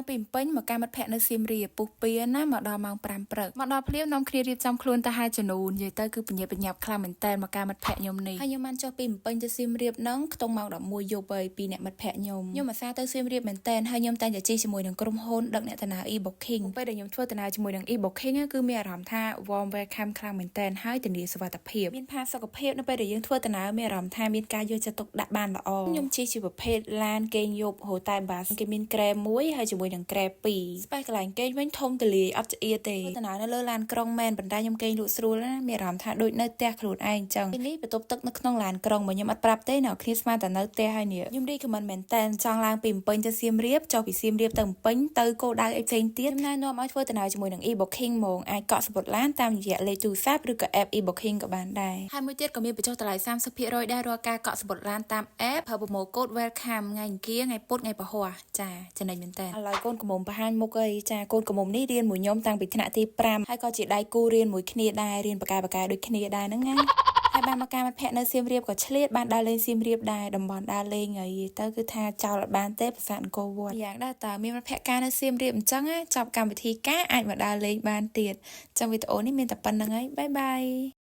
ឡើងពីភ្នំពេញមកការមិត្តភ័ក្តិនៅសៀមរាបពុះពៀណាមកដល់ម៉ោង5ព្រឹកមកដល់ភ្លាមនាំគ្នារៀបចំខ្លួនទៅហែជំនូននិយាយទៅគឺបញ្ញាបញ្ញាប់ខ្លាំងមែនតើមកការមិត្តភ័ក្តិខ្ញុំនេះហើយខ្ញុំបានចុះពីភ្នំពេញទៅសៀមរាបហ្នឹងខ្ទង់ម៉ោង11យប់ហើយពីអ្នកមិត្តភ័ក្តិខ្ញុំខ្ញុំអាសាទៅសៀមរាបមែនតើហើយខ្ញុំតែងតែជិះជាមួយនឹងក្រុមហ៊ុនដឹកអ្នកដំណើរ e-booking ពេលដែលខ្ញុំធ្វើដំណើរជាមួយនឹង e-booking គឺមានអារម្មណ៍ថា warm welcome ខ្លាំងមែនតើហើយធានាសុវត្ថិភាពមានផាសុកភាពនៅពេលដែលយើងធ្វើដំណើរមានអារម្មណ៍ថាមានការយកចិត្តទុកដាក់បានល្អខ្ញុំជិះជាប្រភេទឡានគេងយប់ហូតែបាសគេមានគ្រែមួយហើយជាមួយនឹងគ្រែពីរ space កន្លែងគេងវិញធំទូលាយអត់ចៀទេធ្វើដំណើរនៅលើឡានក្រុងមែនប៉ុន្តែខ្ញុំគេងលក់ស្រួលណាមានអារម្មណ៍ថាដូចនៅផ្ទះខ្លួនឯងអញ្ចឹងពេលនេះបន្ទប់ទឹកនៅក្នុងឡានក្រុងមកខ្ញុំអត់ប្រាប់ទេអ្នកគ្នាស្មានតែនៅផ្ទះហើយនេះខ្ញុំ recommend មែនតើចង់ឡើងពីភ្នំពេញទៅសៀមរាបចុះពីសៀមរាបទៅភ្នំពេញទៅគោលដៅអីផ្សេងទៀតខ្ញុំណែនាំឲ្យធ្វើដំណើរជាមួយនឹង e-booking ហ្មងអាចកក់សំបុត្រឡានតាមរយៈលេខទូរស័ព្ទឬក៏ app e-booking ក៏បានដែរហើយមួយទៀតក៏មានបញ្ចុះតម្លៃ30%ដែររាល់ការកក់សំបុត្រឡានតាម app ប្រើ promo code welcome ថ្ងៃអង្គារថ្ងៃពុធថ្ងៃពហុចាចំណេញមែនតើឥឡូវកូនកំមុំបង្ហាញមុខអីចាកូនកំមុំនេះរៀនមួយខ្ញុំតាំងពីថ្នាក់ទី5ហើយក៏ជាដៃគូរៀនមួយគ្នាដែររៀនបកកែបកកែដូចគ្នាដែរហ្នឹងណាហើយបានមកការមិត្តភ័ក្តិនៅសៀមរាបក៏ឆ្លៀតបានដើរលេងសៀមរាបដែរតំបន់ដើរលេងអីទៅគឺថាចោលអត់បានទេប្រាសាទអង្គរវត្តយ៉ាងដែរតើមានមិត្តភ័ក្តិការនៅសៀមរាបអញ្ចឹងចប់កម្មវិធីការអាចមកដើរលេងបានទៀតចឹងវីដេអូនេះមានតែប៉ុណ្្នឹងហើយ bye bye.